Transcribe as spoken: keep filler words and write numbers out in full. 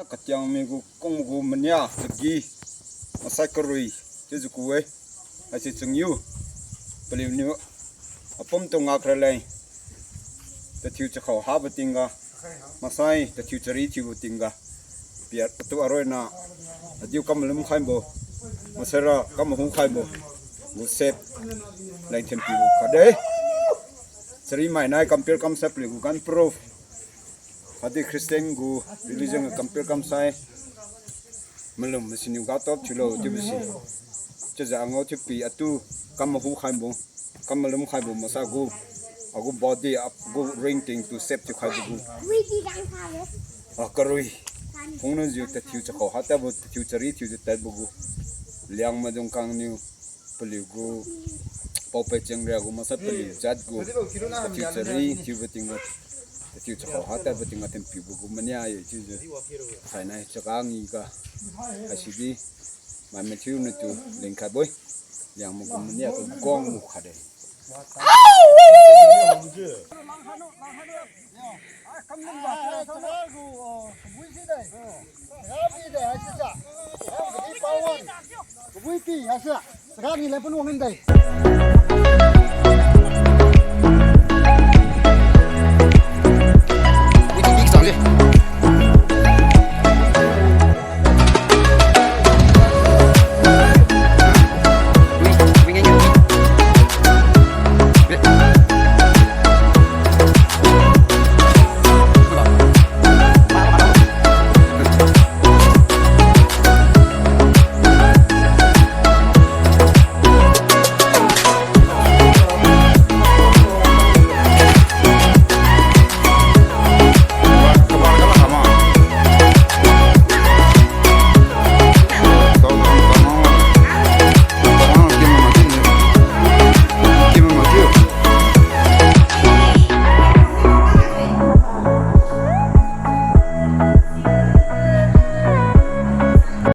Katiang migu kunggu mania chagi masai karui chiujiu ku-e. Haisi chungiu paliuniu apum tu ngak raleng, tathiu chakhao habo tingga, masai tathiu chari thiubo tingga, pia atu aroina adiu kam malum khaibo, masaira kam mahu khaibo gu sep leng thinpiu khatde. Chari mai nai compare kamsai paliu gu gan proof. Khatdi Christian gu religion ga compare kamsai malum masiniu ga top thiulo chiubo si. Chiujiu angao thiupi atu kam mahu khaibo, kam malum khaibo masa gu, agu body, agu ring tingtu sep thiukhaibo gu, a karui phungniujiu tathiu chakhao hatadbo, tathiu chari thiujiu tadbo gu, Liangmai dung kangniu paliu gu paopei chengria gu masa paliu jat gu tathiu chari thiubo tingga, tathiu chakhao hatadbo tingga thinpiubo gu mania ye chiujiu, sainai chaga ngiga, haisidi mai mathiu natu lingkhaibo-e. Liangmai gu mania tu kangbo khatde. Kabui pi haise, chaga ni leng pun wang inde.